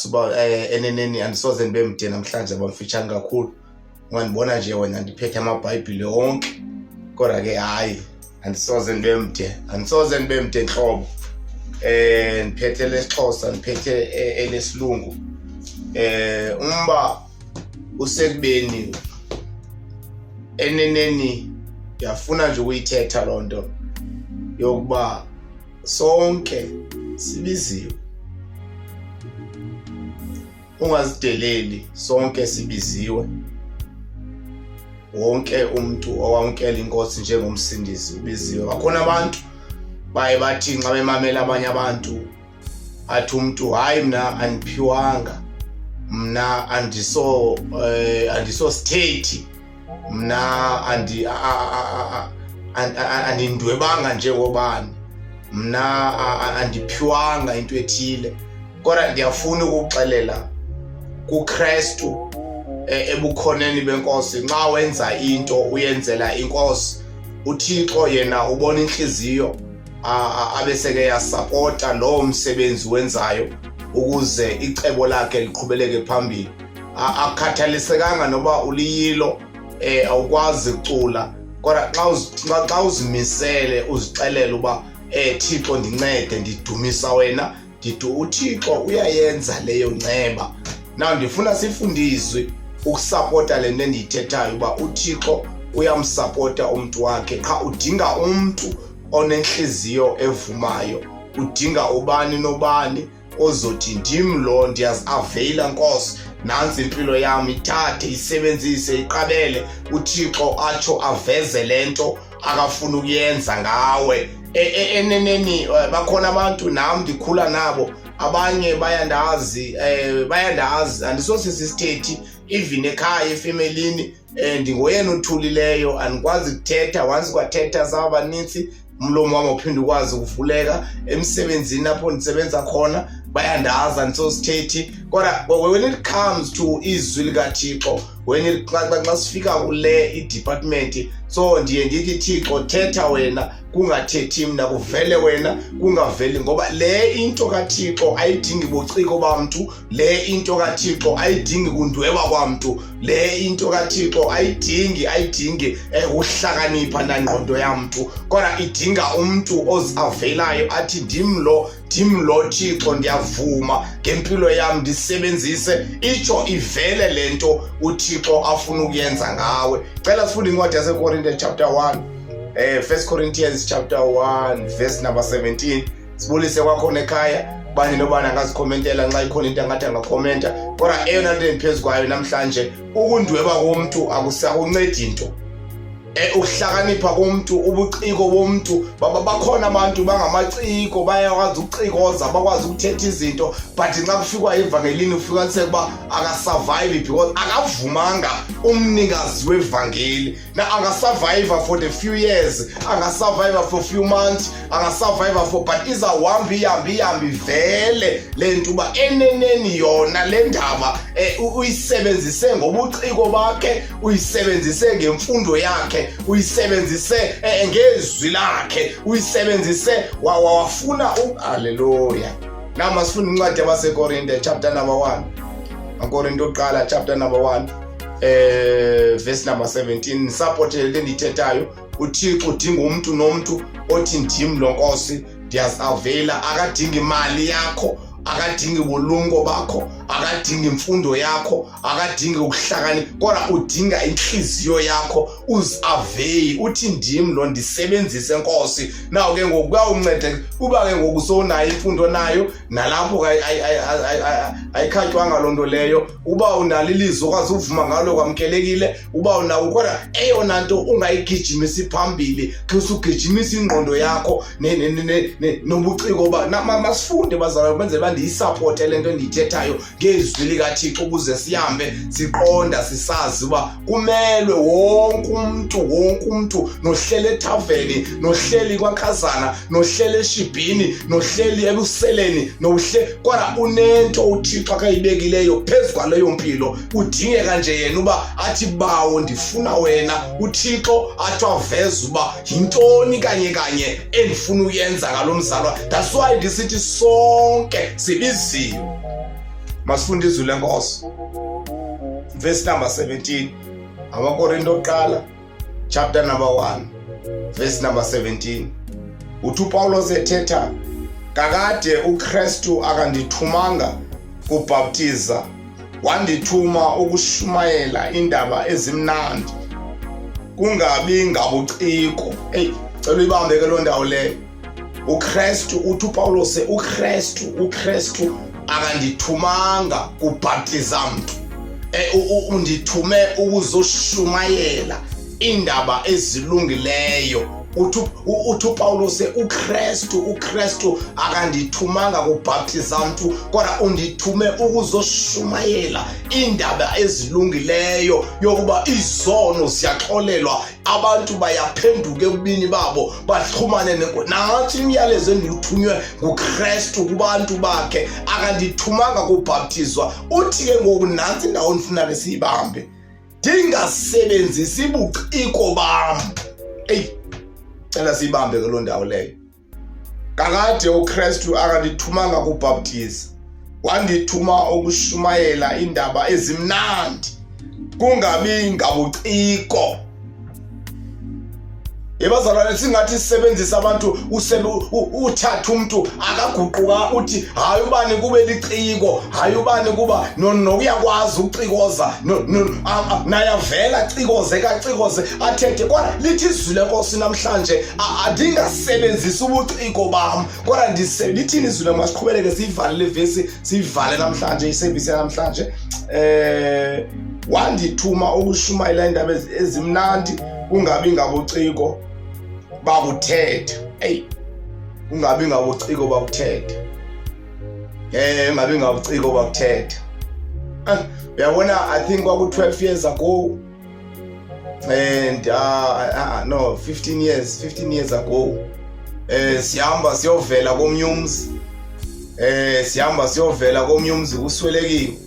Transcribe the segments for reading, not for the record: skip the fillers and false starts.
Uba eneneni andisoze ndibe mde namhlanje, bamfitshane kakhulu. Ungandibona nje wena ndiphethe amabhayibhile onke, kodwa ke hayi, andisoze ndibe mde, andisoze ndibe mde ntlobo. Ndiphethe lesiXhosa, ndiphethe elesilungu. Umba usekubeni eneneni ndiyafuna nje ukuyithetha loo nto yokuba sonke sibiziwe. Ungazideleli, sonke sibiziwe. Wonke umuntu owamukela inkosi njengomsindisi ubiziwe. Bakhona abantu baye bathi nxa bemamela abanye abantu, athi umuntu, "Hayi, mna andiphiwanga, mna andiso sithethi, mna andindwebanga njengobani, mna andiphiwanga into ethile." Kodwa ndiyafuna ukuxelela kuKristu, ebukhoneni benkosi, nxa wenza into uyenzela inkosi. UThixo yena ubona inhliziyo, abeseke yasapota lowo msebenzi wenzayo ukuze icebo lakhe liqhubeleke phambili. Akukhathalisekanga noba uliyilo, awukwazi ukucula, kodwa xa uzimisele, uzixelela uba "Thixo, ndincede, ndidumisa wena," ndithi uThixo uyayenza leyo nceba. Now ndifuna sifundiswe ukusapota le nto endiyithethayo, uba uThixo uyamsapota umntu wakhe, qha udinga umntu onenhliziyo evumayo. Udinga ubani nobani ozothi, "Ndim lo, ndiyazi-availa, Nkosi, nantsi impilo yam, ithathe, isebenzise, iqabele." UThixo atsho aveze le nto akafuna ukuyenza ngawe. Eneneni bakhona abantu nam ndikhula nabo, abanye bayandazi, bayandazi, andisosisi sithethi. Even ekhaya, efemelini, ndingoyena uthulileyo, andikwazi kuthetha. Once kwathetha saba banintsi, umlomo wami uphinde ukwazi ukuvuleka. Emsebenzini apho ndisebenza khona bayandazi, andisosithethi. Kodwa when it comes to izwi likaThixo, when it xa sifika kule i-department, so ndiye ndithi, "Thixo, thetha wena, kungathethi mna, kuvele wena, kungaveli," ngoba le into kaThixo ayidingi buciko bamntu, le into kaThixo ayidingi kundweba kwamntu, le into kaThixo ayidingi ukuhlakanipha nangqondo yamntu, kodwa idinga umntu oziavelayo athi, "Ndim lo, ndim lo, Thixo, ndiyavuma ngempilo yam, ndisebenzise," itsho ivele le nto uThixo afuna ukuyenza ngawe. Cela sifunde incwadi yaseKorinte chapter 1, First Corinthians chapter 1 verse number 17. Sibulise kwakhona ekhaya, bani nobani angazikhomentela nxa ikhona into angathi angakhomenta. Kodwa eyona nto endiphezu kwayo namhlanje, ukundweba komntu akusakuncedi into, ukuhlakanipha komuntu, ubuciko bomuntu. Bakhona abantu bangamaciko, bayakwazi ukucikoza, bakwazi ukuthetha izinto, but nxa kufikwa evangelini ufumaniseka uba akasurvive because akavumanga umnikazi wevangeli. Na angasurvive for the few years, angasurvive for few months, angasurvive for, but izawuhamba ihambe ihambe vele le nto uba eneneni yona le ndaba uyisebenzise ngobuciko bakhe, uyisebenzise ngemfundo yakhe, uyisebenzise ngezwi lakhe, uyisebenzise wafuna. Haleluya! Now masifunda incwadi yabaseKorinte chapter number 1, aKorinte oqala chapter number 1, verse number 17. Support le ndiyithethayo. UThixo udinga umuntu nomuntu othi, "Ndim lo, Nkosi, ndiyazavela." Akadingi imali yakho, akadingi bulumko bakho, akadingi imfundo yakho, akadingi ukuhlakanipha, kodwa udinga inhliziyo yakho, uzi-avail, uthi, "Ndim lo, ndisebenzise, Nkosi." Naw ke ngoku kuyawunceda uba ke ngoku sowunayo imfundo nayo, nalapho ayikhatywanga loo nto leyo. Uba unalo ilizwi okwazi uvuma ngalo, kwamkelekile. Uba unawo, kodwa eyona nto ungayigijimisi phambili, khusugijimisa ingqondo yakho nobuciko ba. Masifunde, bazalwane, benzele uba ndiyisapote le nto endiyithethayo ngezwi likaThixo, ukuze sihambe siqonda, sisazi uba kumelwe wonke umntu, wonke umntu, nohleli ethaveni, nohleli kwankazana, nohleli eshibhini, nohleli ebuseleni, nohle, kodwa unento uThixo akayibekileyo phezu kwaleyo mpilo. Udingeka nje yena uba athi, "Bawo, ndifuna wena." UThixo athi aveze uba yintoni kanye kanye endifuna uyenza ngalo mzalwa. That's why ndisithi sonke sibiziwe. Masifunde izwi lenkosi, verse number 17, AmaKorinto oqala chapter number 1 verse number 17. Uthi uPawulos ethetha, kakade uKristu akandithumanga kubhaptiza, wandithuma ukushumayela indaba ezimnandi, kungabi ngabuciko. Eyi, cela uyibambe ke loo ndawo leyo. UKristu, uthi uPawulos, uKristu akandithumanga kubhaptiza mntu, undithume ukuzoshumayela indaba ezilungileyo. Uthi uPawulos, uKristu akandithumanga kubhaptiza mntu, kodwa undithume ukuzoshumayela indaba ezilungileyo yokuba izono ziyaxolelwa, abantu bayaphenduka ekubini babo, baxhumane nenkosi. Nantsi imiyalezo endiwuthunywe nguKristu kubantu bakhe, akandithumanga kubhaptizwa. Uthi ke ngoku, nantsi indawo ndifuna ke siyibambe, ndingasebenzisi buciko bam. Eyi, cela siyibambe ke loo ndawo leyo. Kakade uKristu akandithumanga kubhaptiza, wandithuma ukushumayela indaba ezimnandi, kungabi ngabuciko. Yebazalwane, singathi sisebenzisa abantu, uthatha umuntu akaguquka, uthi hayi ubani kube liciko, hayi ubani kuba nokuyakwazi ukucikoza, naye avela cikoze kacikoze athethe. Kodwa lithi izwi lenkosi namhlanje, andingasebenzisi ubuciko bam, kodwa lithini izwi lenkosi? Masiqhubeleke siyivale le vesi, siyivale namhlanje isevisi yanamhlanje. Wandithuma ukushumayela indaba ezimnandi, kungabi ngabuciko bakuthetha. Eyi, kungabi ngabuciko bakuthetha, ungabi ngabuciko bakuthetha. Uyabona, I think kwaku 12 years ago and no, 15 years, 15 years ago, sihamba siyovela komnye umzi, sihamba siyovela komnye umzi, kuswelekiwe.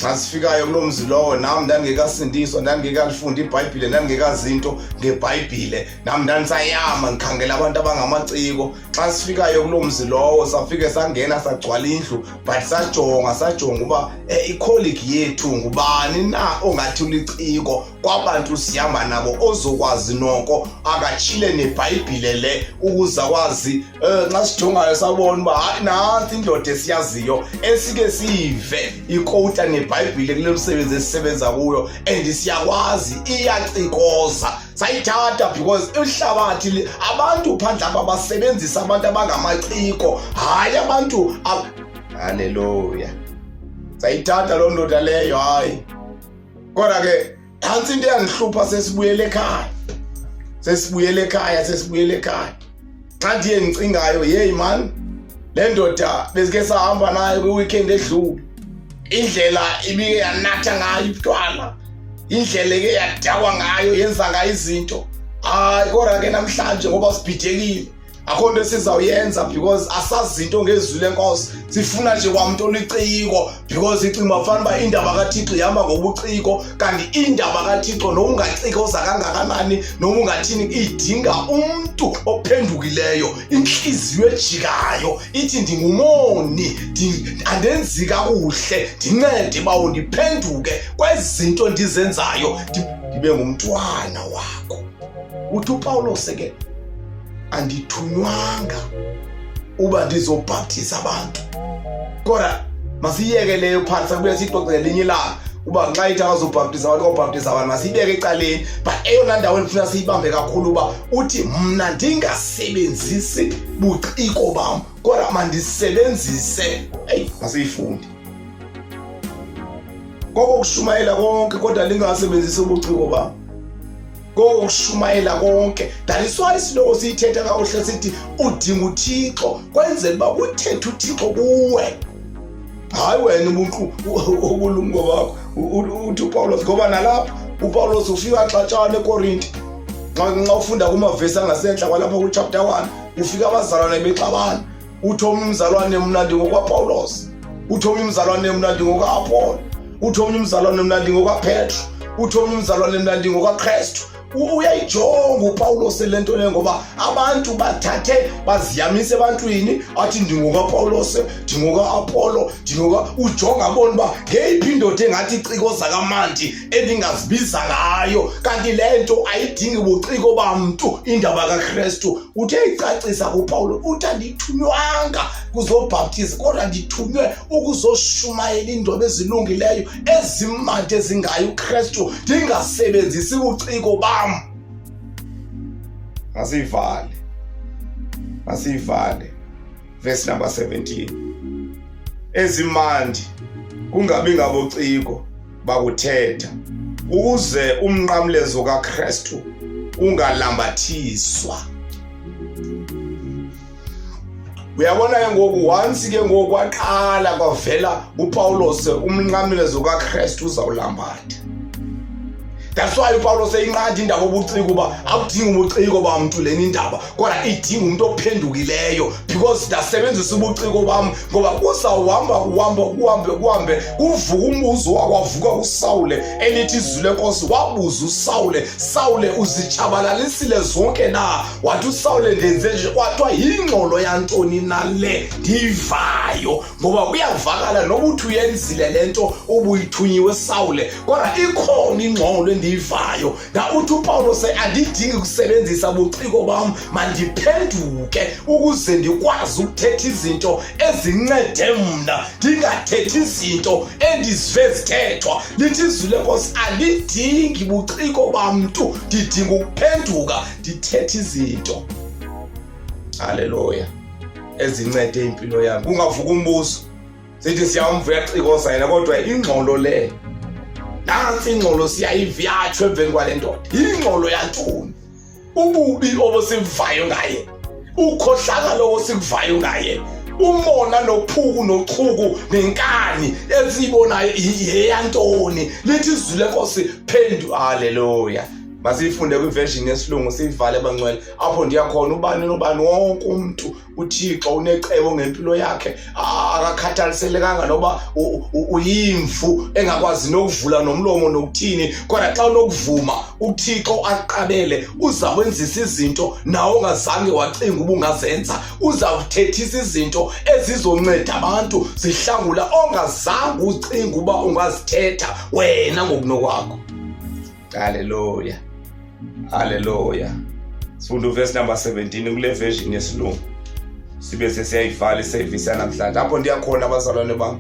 Xa sifikayo kulo mzi lowo, nam ndandingekasindiswa, ndandingekalifunda iBhayibhile, ndandingekazinto ngeBhayibhile, nam ndandisayama ndikhangela abantu abangamaciko. Xa sifikayo kulo mzi lowo, safike sangena, sagcwala indlu, but sajonga uba icolleague yethu ngubani na ongathi uliciko kwabantu sihamba nabo, ozokwazi noko akatshile neBhayibhile le ukuze akwazi. Nxa sijongayo sabona uba hayi, nantsi indoda esiyaziyo, esike siyive ikowuta neBhayibhile kule msebenzi esisebenza kuyo, and siyakwazi iyacikoza. Sayithatha because ihlabathi, abantu phandle apha basebenzisa abantu abangamaciko, hayi abantu. Haleluya, sayithatha loo ndoda leyo. Hayi, kodwa ke phantsi into eyandihlupha, sesibuyele ekhaya, sesibuyele ekhaya, sesibuyele ekhaya, xa ndiye ndicingayo, yeyi man, le ndoda besike sahamba nayo kwi-weekend edlule, indlela ibike yanatha ngayo ibutwala, indlela eke yadakwa ngayo, yenza ngayo izinto. Hayi, kodwa ke namhlanje ngoba sibhidekile, akho nto esizawuyenza because asazi into ngezwi lenkosi, sifuna nje kwamntu oliciko, because icinga uba fana uba indaba kaThixo ihamba ngobuciko. Kanti indaba kaThixo, noma ungacikoza kangakanani, noma ungathini, idinga umntu ophendukileyo, intliziyo ejikayo ithi, ndingumoni, andenzi kakuhle, ndincede bawo ndiphenduke kwezi zinto ndizenzayo, ndibe ngumntwana wakho. Uthi uPawulos ke, andithunywanga uba ndizobhaptiza abantu. Kodwa masiyeke leyo phantsi, sakubuya siyixoxe ngelinye ilanga, uba nxa ithi akazobhaptiza abantu, kobhaptiza abantu, masiyibeke ecaleni. But eyona ndawo endifuna siyibambe kakhulu, uba uthi mna ndingasebenzisi buciko bam, kodwa mandisebenzise, eyi, masiyifunde, koko kushumayela konke, kodwa ndingasebenzisi ubuciko bam, koko kushumayela konke. That is why siloko siyithetha kakuhle, sithi udinga uThixo kwenzela uba uthethe uThixo kuwe, hayi wena ubunqu ubulumko bakho. Uthi uPawulos, ngoba nalapha uPawulos ufika xatshana eKorinte, nxa ufunda kumavesi angasentla kwalapha kwichapter 1, ufika abazalwane bexabana. Uthi omnye umzalwane, mna ndingokwapawulos. Uthi omnye umzalwane, mna ndingoka-Apolo. Uthi omnye umzalwane, mna ndingokaPetro. Uthi omnye umzalwane, mna ndingokakrestu. Uyayijonga uPawulos le nto le, ngoba abantu bathathe baziyamise ebantwini, athi ndingokaPawulos, ndingoka-Apollo, ndingoka. Ujonga abona uba ngeyiphi indoda engathi iciko zakamandi endingazibiza ngayo, kanti le nto ayidingi buciko bamntu, indaba kaKristu. Uthe icacisa kuPawulos, uthi andithunywanga kuzobhaptiza, kodwa ndithunywe ukuzoshumayela iindaba ezilungileyo ezimandi ezingayo uKristu, ndingasebenzisi ubuciko bam. Masiyivale, masiyivale. Verse number 17, ezimandi kungabi ngabociko bakuthetha, ukuze umnqamlezo kaKristu ungalambathiswa. Uyabona ke ngoku, once ke ngoku kwaqala kwavela uPawulos, umnqamlezo kaKristu uzawulambatha. That's why uPawulos eyinqanda indaba obuciko, uba akudingi ubuciko bamntu lena indaba, kodwa idinga umuntu ophendukileyo, because ndasebenzisa ubuciko bam, ngoba kuzawuhamba kuhambe kuhambe kuhambe kuvuka umbuzo wakwavuka kuSawule, elithi izwi lenkosi, wabuza uSawule, "Sawule, uzitshabalalisile zonke na?" Wathi uSawule, "Ndenze nje." Kwathiwa, "Yingxolo yantoni na le ndiyivayo?" Ngoba kuyavakala noba uthi uyenzile le nto ubuyithunyiwe, Sawule, kodwa ikhona ingxolo endiyivayo. Na uthi uPawulos, andidingi kusebenzisa buciko bam, mandiphenduke ukuze ndikwazi ukuthetha izinto ezincede mna, ndingathethi izinto endizive zithethwa. Lithi izwi lenkosi, andidingi buciko bamntu, ndidinga ukuphenduka, ndithethe izinto, haleluya, ezincede impilo yami. Kungavuka umbuzo, sithi siyamva uyacikoza yena, kodwa ingxolo le, nantsi ingxolo siyayiva yatsho emveni kwale ndoda, yingxolo yantoni? Ububi obusivayo ngaye, ukhohlakalo osikuvayo ngaye, umona nophuku nochuku nenkani esiyibonayo, yeyantoni? Lithi izwi lenkosi, phendu. Haleluya. Masiyifunde kwiversion yesilungu, siyivale, bangcwele. Apho ndiya khona, ubani nobani, wonke umntu, uThixo unecebo ngempilo yakhe. Akakhathaliselekanga noba uyimvu engakwazi nokuvula nomlomo nokuthini, kodwa xa unokuvuma uThixo aqabele, uza kwenzisa izinto nawe ongazange wacinga uba ungazenza. Uza kuthethisa izinto ezizonceda abantu, zihlangula, ongazange ucinga uba ungazithetha wena ngokunokwakho. Haleluya, haleluya. Sifunda uvesi number 17 kule version yesilungu, sibe sesiyayivala isevisi yanamhlanje. Apho ndiyakhona, abazalwane bam,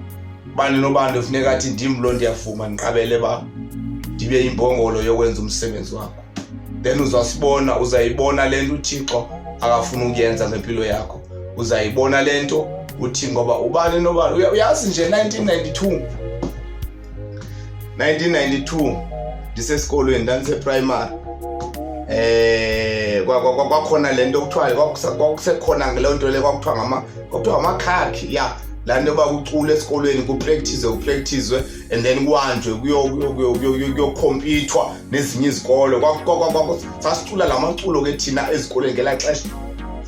bani nobani funeka athi, "Ndim lo, ndiyavuma, ndiqabele ba ndibe imbongolo yokwenza umsebenzi wakho." Then uzasibona, uzayibona le nto uThixo akafuna ukuyenza ngempilo yakho, uzayibona le nto uthi, ngoba ubani nobani uyazi nje. 1992, 1992, ndisesikolweni, ndandiseprimary. Kwakhona lento kuthiwa, kwakusekhona ngaleyo nto le kwakuthiwa ngama, kwakuthiwa ngamakhakhi ya, laa nto yoba kuculwe esikolweni, kupractice, kupracticwe and then kuhanjwe kuyokhompyuthwa nezinye izikolo. Sasicula la maculo ke thina ezikolweni ngelaa xesha,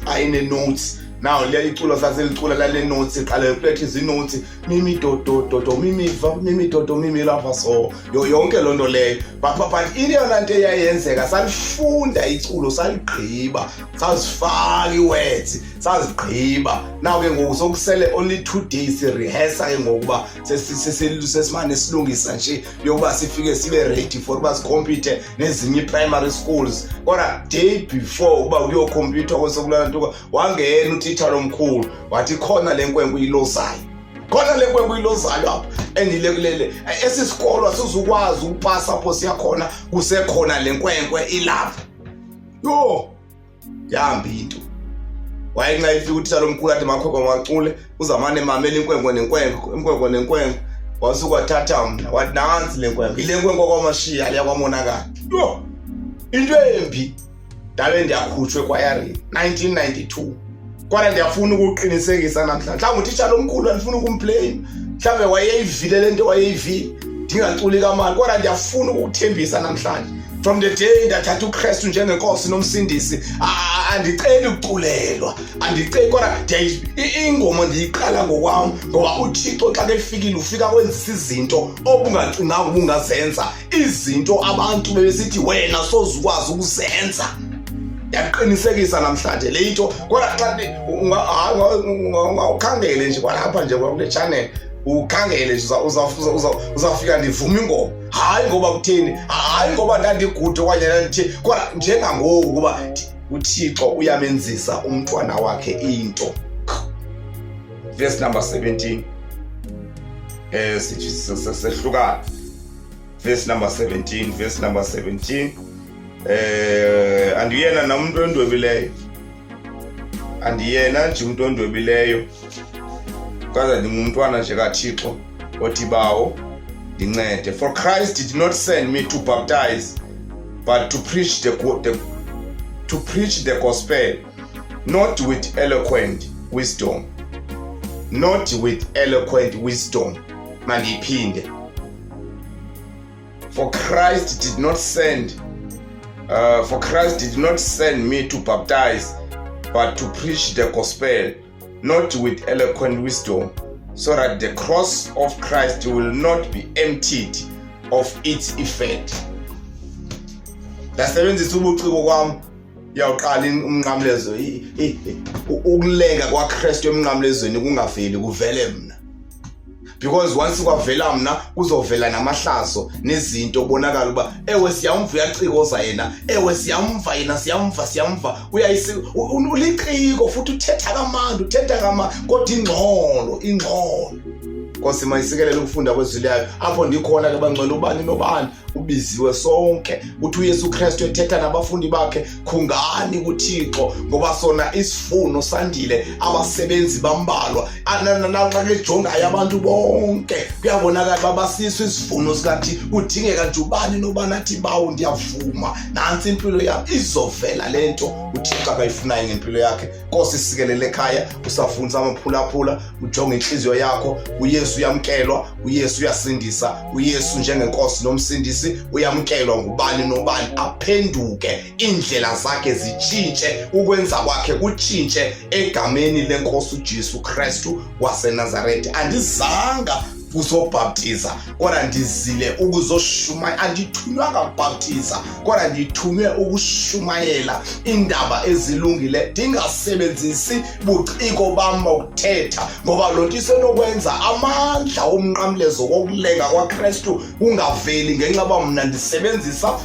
ayine-notes. Now le iculo sasilicula lale notes, iqale practice inotes, mimi do do do do mimi fa mimi do do mimi lapha, so yonke loo nto leyo. But ileyona nto eyayenzeka, salifunda iculo, saligqiba, sazifaka ii-words, sazigqiba. Now ke ngoku sokusele only 2 days rehearsa ke ngokuba sesimane silungisa nje yokuba sifike sibe ready for uba sikhompyuthe nezinye ii-primary schools. Kodwa day before ukuba kuyokhompyuthwa kwesokulantuka, wangena utitshala omkhulu, wathi, "Khona le nkwenkwe ilozayo, khona le nkwenkwe ilozayo apha, endile kulele esi sikolo, asizukwazi ukupasa apho siyakhona kusekhona le nkwenkwe ilapha." Yho, yambi into. Waye nxa ifika utitshala omkhulu, athi makhwenkwe mawacule, uzamane mamela inkwenkwe nenkwenkwe, inkwenkwe nenkwenkwe. Wasuka wathatha mna, wathi, "Nantsi le nkwenkwe, yile nkwenkwe kwamashiya leya kwamonakala." Yho, into embi, ndabe ndiyakhutshwa ekwayarini 1992. Kodwa ndiyafuna ukuqinisekisa namhlanje, mhlawumbi utitshala omkhulu, andifuna ukumblame, mhlawumbe wayeyivile le nto, wayeyivile ndingaculi kamani, kodwa ndiyafuna ukukuthembisa namhlanje. From the day ndathatha uKristu njengenkosi nomsindisi, andiceli ukuculelwa, andiceli, kodwa ingoma ndiyiqala ngokwam, ngoba uThixo xa kefikile ufika kwenzisa izinto obungacinganga ubungazenza, izinto abantu bebesithi wena soze ukwazi ukuzenza. Ndiyaqinisekisa namhlanje le into, kodwa xa ungawukhangele nje kwalapha nje kule channel, ukhangele nje, uzawufika ndivuma ingoma. Hayi ngoba kutheni, hayi ngoba ndandigude okanye ndanditheni, kodwa njengangoku kuba uThixo uyamenzisa umntwana wakhe into. Verse number 17, sithi sehlukana. Verse number 17, verse number 17. Andiyena nomuntu ondwebileyo, andiyena nje umuntu ondwebileyo, kodwa ndingumntwana nje kaThixo othi, "Bawo, ndincede." For Christ did not send me to baptize, but to preach the gospel, not with eloquent wisdom, not with eloquent wisdom. Mandiyiphinde. For Christ did not send me to baptize, but to preach the gospel, not with eloquent wisdom, so that the cross of Christ will not be emptied of its effect. Ndasebenzisa ubuciko kwam, yawuqala umnqamlezo, ukulenga kwaKristu emnqamlezweni kungaveli, kuvele mna, because once kwavela mna kuzovela namahlazo nezinto, kubonakala uba ewe, siyamva, uyacikoza yena, ewe, siyamva yena, siyamva, siyamva, uliciko futhi uthetha kamandi, uthetha kama, kodwa ingxolo, ingxolo. Nkosi mayisikelele ukufunda kwezwi layo. Apho ndikhona ke, bangcwele, ubani nobani ubiziwe sonke. Uthi uYesu Kristu ethetha nabafundi bakhe, "Khungani kuThixo, ngoba sona isivuno sandile, abasebenzi bambalwa." Naxa kejongayo abantu bonke, kuyabonakala uba basiso isivuno sikathi kudingeka nje ubani nobani athi, "Bawo, ndiyavuma, nantsi impilo yam." Izovela le nto uThixo akayifunayo ngempilo yakhe. Nkosi isikelele ekhaya, usafundisa amaphulaphula, ujonge intliziyo yakho. UYesu uyamkelwa, uYesu uyasindisa, uYesu njengenkosi nomsindisi uyamkelwa ngubani nobani, aphenduke, iindlela zakhe zitshintshe, ukwenza kwakhe kutshintshe, egameni lenkosi uJesu Kristu waseNazaretha. Andizanga kuzobhaptiza, kodwa ndizile ukuzoshumayela. Andithunywanga kubhaptiza, kodwa ndithunywe ukushumayela iindaba ezilungile, ndingasebenzisi buciko bam bokuthetha, ngoba loo nto isenokwenza amandla omnqamlezo wokulenga kwaKristu ungaveli ngenxa uba mna ndisebenzisa.